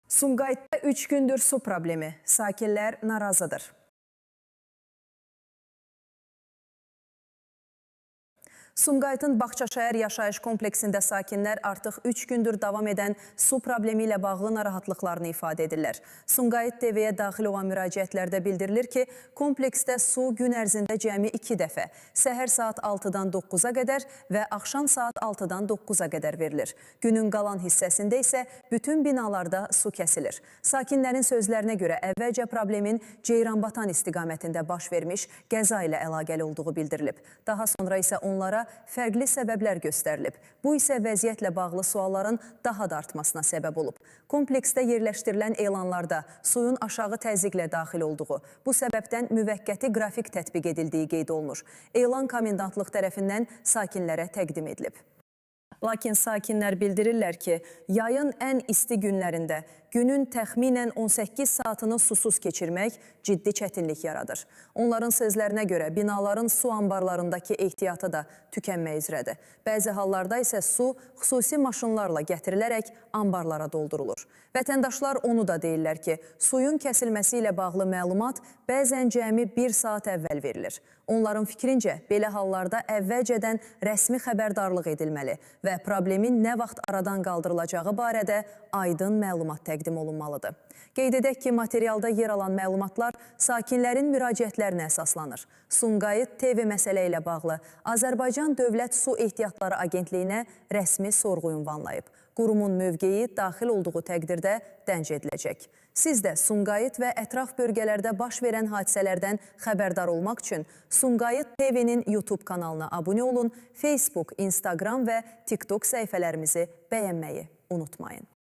Sumqayıtda üç gündür su problemi, sakinlər narazıdır. Sumqayıtın Bağçaşəhər yaşayış kompleksində sakinlər artıq 3 gündür davam edən su problemi ilə bağlı narahatlıqlarını ifadə edirlər. Sumqayıt TV-yə daxil olan müraciətlərdə bildirilir ki, kompleksdə su gün ərzində cəmi 2 dəfə, səhər saat 6-dan 9-a qədər və axşam saat 6-dan 9-a qədər verilir. Günün qalan hissəsində isə bütün binalarda su kəsilir. Sakinlərin sözlərinə görə əvvəlcə problemin Ceyranbatan istiqamətində baş vermiş qəza ilə əlaqəli olduğu bildirilib. Daha sonra isə onlara fərqli səbəblər göstərilib. Bu isə vəziyyətlə bağlı sualların daha da artmasına səbəb olub. Kompleksdə yerləşdirilən elanlarda suyun aşağı təzyiqlə daxil olduğu, bu səbəbdən müvəqqəti qrafik tətbiq edildiyi qeyd olunur. Elan komendantlıq tərəfindən sakinlərə təqdim edilib. Lakin sakinlər bildirirlər ki, yayın ən isti günlərində günün təxminən 18 saatını susuz keçirmək ciddi çətinlik yaradır. Onların sözlərinə görə binaların su anbarlarındakı ehtiyatı da tükənmək üzrədir. Bəzi hallarda isə su xüsusi maşınlarla gətirilərək anbarlara doldurulur. Vətəndaşlar onu da deyirlər ki, suyun kəsilməsi ilə bağlı məlumat bəzən cəmi bir saat əvvəl verilir. Onların fikrincə, belə hallarda əvvəlcədən rəsmi xəbərdarlıq edilməli və problemin nə vaxt aradan qaldırılacağı barədə aydın məlumat təqdim olunmalıdır. Qeyd edək ki, materialda yer alan məlumatlar sakinlərin müraciətlərinə əsaslanır. Sumqayıt TV məsələ ilə bağlı Azərbaycan Dövlət Su Ehtiyatları Agentliyinə rəsmi sorğu ünvanlayıb. Qurumun mövqeyi daxil olduğu təqdirdə dənc ediləcək. Siz də Sumqayıt və ətraf bölgələrdə baş verən hadisələrdən xəbərdar olmaq üçün Sumqayıt TV-nin YouTube kanalına abunə olun, Facebook, Instagram və TikTok səhifələrimizi bəyənməyi unutmayın.